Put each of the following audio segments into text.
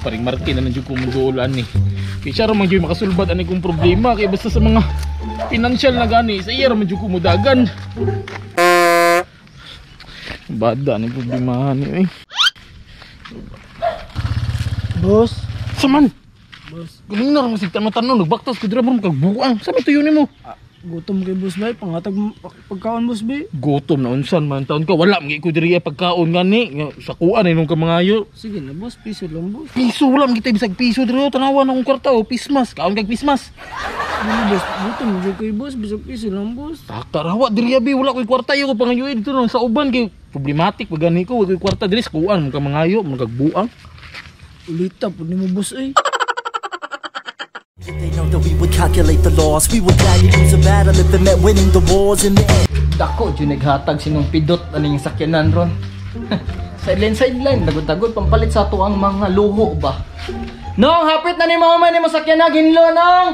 Paring Martin na nandiyo ko muduulan ni. Kay siya ra man gyud makasulbad ani kong problema kay basta sa mga financial na gani sa iya ra man gyud ko mudagan. Bada ni problema ni oy. Boss, Saman, boss, galing na ra masig tanong nagbaktas ko dira mo kagbuang. Sa may tuyo nimo? Gutom kay boss bay, pangatag pagkaon boss bay. Gutom na unsan man taon ka, wala man ko diri pagkaon gani nga sa kuan ay nung kamangayo. Sige na boss, piso lang boss. Piso wala man kita bisag piso diri, tanawa na akong kwarta oh, pismas. Kaon kag pismas. Dili boss, gutom jud kay boss, bisag piso lang boss. Takarawa diri abi, wala koy kwarta yo ko pangayo dito no sa uban kay problematic pa gani ko, wala koy kwarta diri sa kuan man ka mangayo, man kagbuang. Ulita pud nimo boss ay. They know that we would calculate the loss. We would gladly lose a battle if it meant winning the wars in the end. Dako jud naghatag sinong pidot aning sakyanan ron. Sideline sideline dagod-dagod pampalit sa ato ang mga luho ba. Nong hapit na ni mama ni mo sakyanan ginlo nong.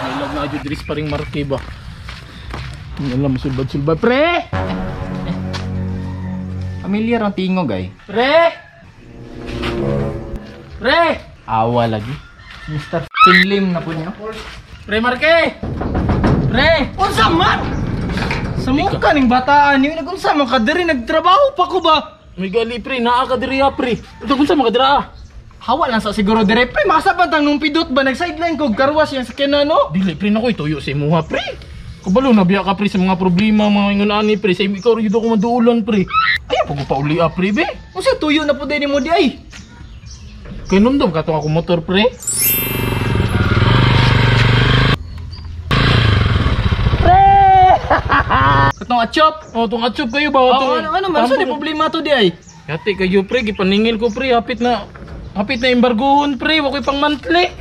May love na jud diri paring Marke ba. Hindi alam sulbad-sulbad pre. Familiar ang tingog ay. Pre. Pre. Awa lagi. Mr. Lim na po niyo. Pre Marke. Pre. Unsa man? Sa mukha ning bataan niyo nagunsa man ka diri nagtrabaho pa ko ba? May gali pre, naa ka diri ah, pre. Ito kung sa mga dira ah. Hawa lang sa siguro dire pre, makasaban tang nung pidot ba nag sideline ko karwas yang sakyanan no? Dili pre nako ituyo sa imuha pre. Kabalo na biya ka pre sa mga problema mga ingon ani pre, sa ikaw ra gyud ako maduulan pre. Ayaw pag pauli ah pre be. Unsa tuyo na po din mo di ay? Kay numdum ka tong akong motor pre. Pre! Katong achop. Oh, tong achop kayo ba? Oh, Tong- ano ano man sa ni problema to di ay? Yati kayo pre, gipaningil ko pre, hapit na embargohon pre, wa koy pang monthly.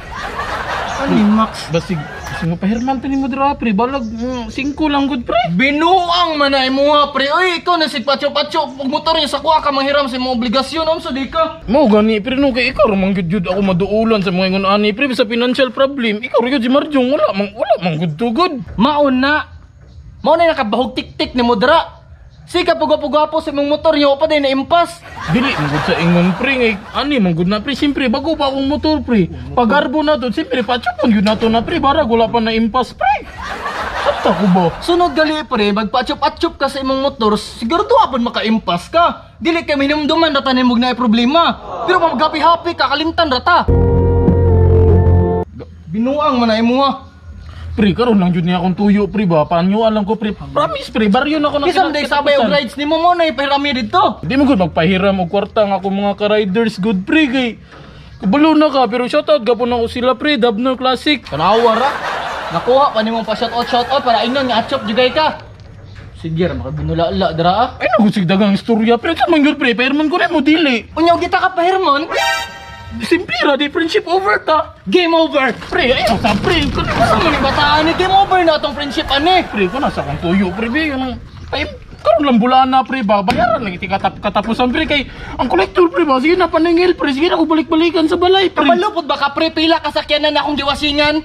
Ano ni Max? Basig basig mapahirman pa nimo dira pre, balag 5 lang gud pre. Binuang man na imuha pre. Oy, ikaw na sig pacho-pacho pag motor niya sa kuha ka manghiram sa imong obligasyon unsa di ka? Mao gani pre no kay ikaw ra man gyud jud ako maduulan sa mga ingon ani pre sa financial problem. Ikaw ra gyud si Marjong, wala man gud tugod. Maon na. Mao na nakabahog tik-tik ni mo dira. Sika pugo-pugo sa imong motor niyo pa din na impas. Dili man gud sa ingon pre ngay ani man gud na pre, siyempre bago pa akong motor pre. Pagarbo na to, siyempre pachupon gyud nato na pre, barag wala pa na impas pre. Sabta ko ba? Sunod gali pre, magpa-achop-achop ka sa imong motor, siguro apon maka-impas ka. Dili kay minumduman ra tanim og naay problema. Pero pag happy-happy ka kalimtan ra ta. Binuang man na imuha. Pre, karon lang jud niya akong tuyo pre ba. Panyo alam ko pre. Promise pre, baryo na ako na Bisan day sabay og rides nimo mo na ipahirami didto. Di mo gud magpahiram og kwarta nga akong mga ka-riders good pre kay kabalo na ka pero shoutout gapon ako sila pre, Dabno Classic. Tanawa ra. Nakuha pa nimo pa shout out shout out para ingnon nga achop jugay ka. Sige ra makabinulala dira ah. Ay naku sig dagang istorya pre, sa man gyud pre, pahiram ko nimo dili. Unya og kita ka pahirmon. Simple ra di friendship over ta. Game over. Pre, ay sa pre, kuno Asa man ni bataan ni game over na atong friendship ani. pre ko nasa akong tuyo pre be kanang ay karon lang bulaan na pre ba bayaran lang iti katapusan pre kay ang collector pre ba sige na paningil pre sige na ako balik-balikan sa balay pre. Kabalo pud ba ka pre pila ka sakyanan na akong giwasingan?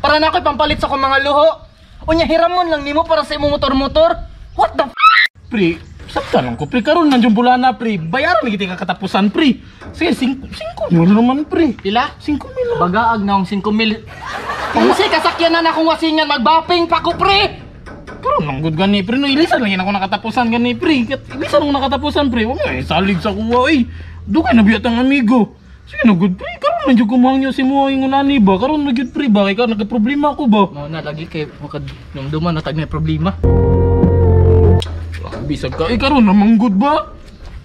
Para na ako'y pampalit sa akong mga luho. Unya hiramon lang nimo para sa imong motor-motor. What the f***? Pre, sabta lang ko pre karon nandiyon bulaan na pre bayaran lang iti katapusan pre. Sige 5 mil naman pre. Pila? 5 mil. Bagaag na akong 5 mil. Kasi kasakyanan na akong wasingan, magbaping pa ko pre. Karon lang gud gani pre no ilisan lang ako nakatapusan gani pre. Ilisan ako nakatapusan pre. Wa mo eh, salig sa kuwa oy. Dugay na biyat ang amigo. Sige na gud pre, karon lang jud kumuhang niyo si mo ingon ani ba? Karon na gyud pre ba kay ka nagka-problema ako ba? Mao na lagi kay makadumduman na tag na problema. Bisag ka, eh karon naman gud ba?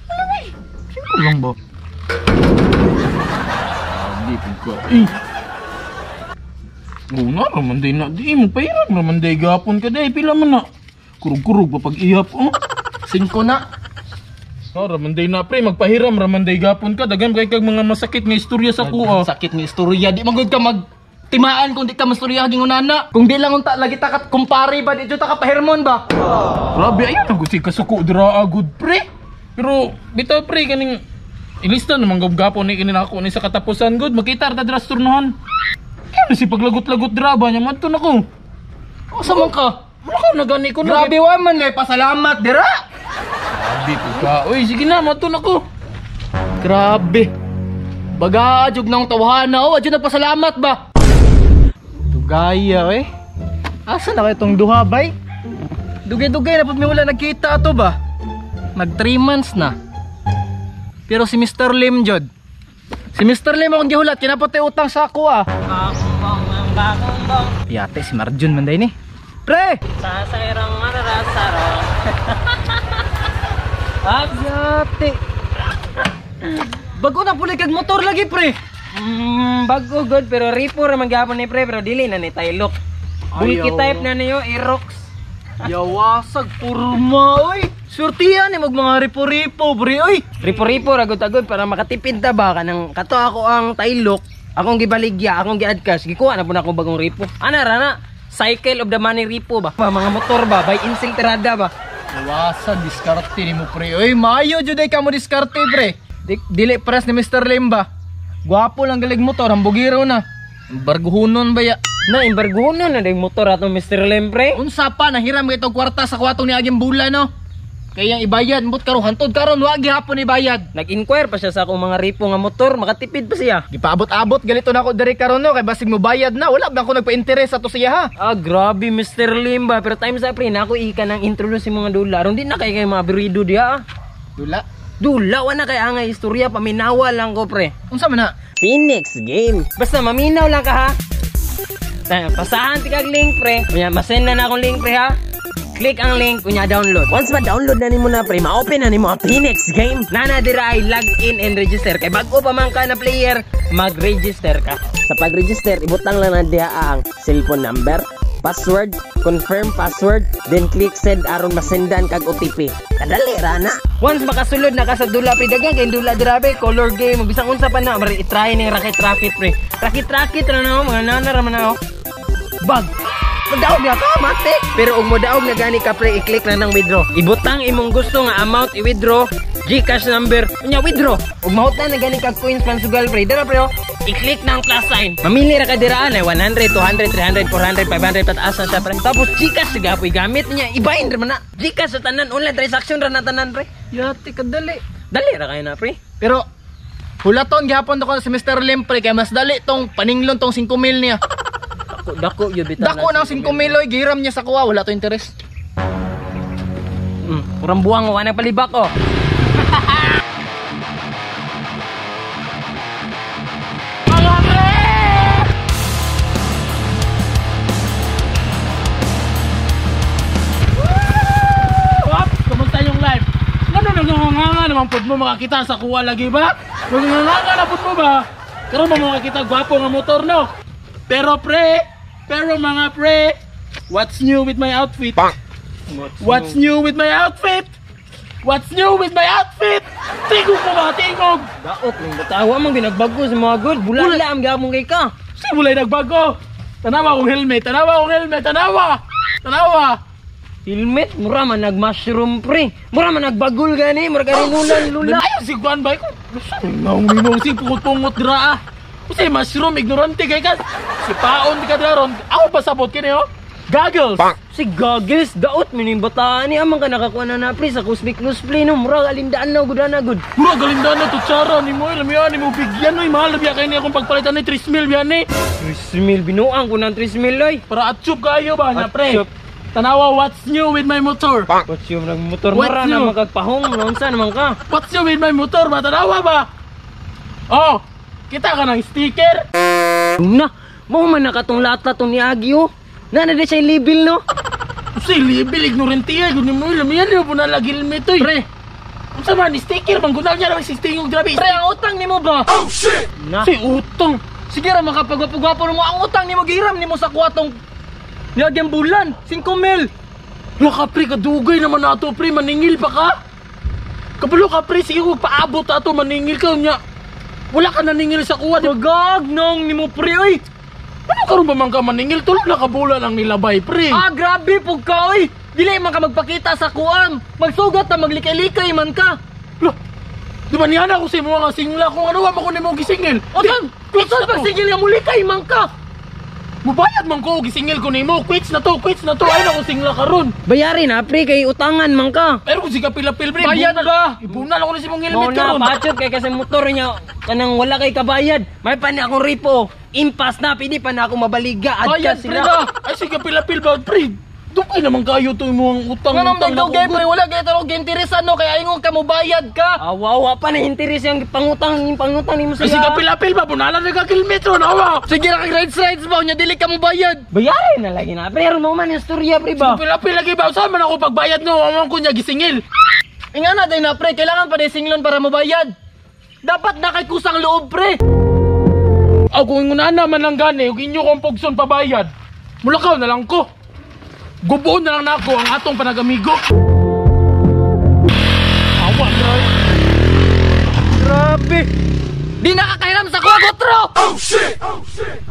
Ano ba? Sino lang ba? Di pud ka. Eh. Una raman day na di mo pahiram raman day gapon ka day pila man na. Kurug-kurug pa pag ihap oh. 5 na. Oh, raman day na pre, magpahiram raman day gapon ka daghan kay kag mga masakit nga istorya sa kuha. Sakit nga istorya, di man gud ka mag timaan kung di ka mastorya gingunana. Kung di lang unta lagi ta ka kumpare ba di jud ta ka pahirmon ba. Grabe ayun ang gusto kasuko dira good pre. Pero bitaw pre kaning ilista naman gab gapon ni kini nako ni sa katapusan good makita ra ta dira sa turnohan. Kaya si paglagot-lagot dira ba nya madto nako. Asa man ka? Wala ka na gani ko na. Grabe wa man lay pasalamat dira. Grabe po ka. Uy, sige na, matun ako. Grabe. Baga jud nang tawhana oh, adyo nagpasalamat ba. Dugaya eh. Asa na kay tong duha bay? Dugay-dugay na pud mi wala nagkita ato ba? Nag 3 months na. Pero si Mr. Lim jud. Si Mr. Lim akong gihulat kinapatay utang sa ako ah. Yate si Marjun man day ni. Pre! Sasayrang mararasaro. Yate. Bago na puli kag motor lagi pre. Bago good pero ripo ra man gyapon ni pre pero dili na ni Taylok. Bulky Ayaw. type na niyo Aerox. Yawasag purma oy. Surtihan ni mag mga ripo-ripo pre oy. Ripo-ripo ra gud agud para makatipid ta ba kanang kato ako ang Taylok. Akong gibaligya, akong gi-add cash, gikuha na pud ako bagong ripo. Ana ra na. Cycle of the money ripo ba? Mga motor ba? By insing tirada ba? Yawasag diskarte nimo pre oy. Maayo jud ay kamo diskarte pre. Dili press ni Mr. Lim ba. Gwapo lang galig motor, hambugiro na. Barguhunon ba ya? Na imbargo na na motor atong Mr. Lim pre. Unsa pa nahiram kay tog kwarta sa kwatong ni aging bulan no. Kaya ang ibayad mbot karon hantod karon wa gihapon ibayad. Nag-inquire pa siya sa akong mga ripo nga motor, makatipid pa siya. Gipaabot-abot galito na ako diri karon no kay basig mo bayad na wala ba ako nagpa-interest ato siya ha. Ah, grabe Mr. Lim ba? Pero time sa pre, na ako ika nang introduce yung mga dula. Aron di na kay kay mga birido diha. Ah. Dula. Dula, wala kay angay istorya, paminawa lang ko pre. Unsa man na? Phoenix game. Basta maminaw lang ka ha. Pasahan ti kag link pre. Kunya masend na akong link pre ha. Click ang link kunya download. Once ma-download na nimo na pre, ma-open na nimo ang Phoenix game. Nana dira ay log in and register. Kay bag-o pa man ka na player, mag-register ka. Sa pag-register, ibutang lang na diha ang cellphone number, password, confirm password, then click send aron masendan kag OTP. Kadali ra na. Once makasulod na ka sa dula pre, daghan kay dula dira pre, color game, bisan unsa pa na, mari i-try ning racket racket pre. Racket racket ra na mga nana ra man na. Bag. Madaog na ka, mate. Pero og modaog na gani ka pre, i-click na ng withdraw. Ibutang imong gusto nga amount i-withdraw, GCash number, unya withdraw. Ug mahutdan na gani kag coins pansugal pre. Dara pre, oh. I-click na ang plus sign. Mamili ra ka diraan ay 100, 200, 300, 400, 500 pataas na siya pre. Tapos GCash gapoy gamit niya, ibahin ra man na. GCash sa tanan online transaction ra na tanan pre. Yate kadali. Dali ra kayo na pre. Pero hulaton gihapon ko si Mr. Lim pre kay mas dali tong paninglon tong 5,000 niya. Dako dako yun bitaw. Dako ng 5,000 oy gihiram niya sa kuha wala to interest. Kurang buwang wa nagpalibak oh. Mga pre! Wap, kumusta yung life? Ano nagnganganga naman pud mo makakita sa kuwa lagi ba? Nagnganganga na pud mo ba? Karon mo makakita gwapo nga motor no. Pero pre, pero mga pre, what's new with my outfit? What's new with my outfit? What's new with my outfit? Tingog mo ba? Tingog! Daot ning batawa man ginagbago sa mga good. Bulala ang gapon kay ka. Simulay nagbago! Tanawa akong helmet! Tanawa akong helmet! Tanawa! Tanawa! Helmet, mura man nag-mushroom pre. Mura man nagbagol gani, mura ka rin lula. Ayaw si Juan ba? Saan nga si pungot-pungot dira ah. Kasi mushroom, ignorante kay ka. Si paon di ka dira ron. Ako pa sabot kini oh. Goggles! Si goggles, daot mi ning bataan ni amang ka nakakuha na na pre sa Cosmic Cosplay no, mura alindaan na gud na gud. Mura galinda na tutsara ni mo. Alam ni mo bigyan oy. Mahal biya kayo ni akong pagpalitan ni 3,000 biya ni. 3,000 binuang ko ng 3,000 oy. Para atsup kayo ba na pre? Atsup. Tanawa, what's new with my motor? What's yung nagmotor What's mura na new? magagpahong, unsa naman ka? What's new with my motor ba? Tanawa ba? Oh, kita ka ng sticker? Na, mao man na katong lata tong niagi oh. Na na di siya label no. Si libil ignorante ay gud mo alam yan po na lagi helmet oy. Pre, Unsa man sticker man gunal niya lang si stingog grabe. pre ang utang nimo ba? Na. Si utong. Sige ra makapagwapo-gwapo mo ang utang nimo gihiram nimo sa kuha tong niagyang bulan 5,000. Laka pre kadugay naman nato pre maningil pa ka. Kabalo ka pre sige kog paabot ato maningil ka nya. Wala ka naningil sa kuha. Di Magag nang nimo pre oy. ano karon ba man ka maningil tulog na ka bulan ang nilabay pre. Ah grabe pug ka oy. Dili man ka magpakita sa kuam. Magsugat ta maglikay-likay man ka. Lah, di ba niya na ako sa imo nga singla kung ano wa man ko nimo gisingil. Usan, usan pag sigil nga mulikay man ka. Mubayad man ko, gisingil ko nimo. Quits na to, quits na to. Ay na ko singla karon. Bayarin na pre kay utangan man ka. Pero kung si kapil-apil pre, Bayad ba? Ibunal ako na si mong Mao helmet na karon. pachot kay kasi motor niya kanang wala kay kabayad. May pa ni akong repo. Impas na pidi pa na ako mabaliga. Adka Bayad, pre sila. ba? Ay si kapil-apil ba pre? Dugay naman kayo to imong utang. Nga utang naman dugay na pre, wala kay tarong interest ano kaya ingon ka mo bayad ka. Awa wa pa na interes yung pangutang yung pangutang nimo Ay si siya. kapil-apil ba bunalan na ka kilometro na wa. Sige ra kag rides rides ba unya dili ka mo bayad. Bayarin na lagi na. Pre, aron mo man yung istorya pre ba? Kapil-apil lagi ba saan man ako pagbayad no? Amang ko niya gisingil. Inga na day na pre, kailangan pa day singlon para mobayad. Dapat na kay kusang loob pre. Aw kung ingon na man lang gani ug inyo kong pugson pabayad. Mulakaw na lang ko. Gubuon na lang nako ang atong panagamigo. Awa grabe. Grabe. Di nakakairam sa kuha gotro. Oh shit. Oh shit.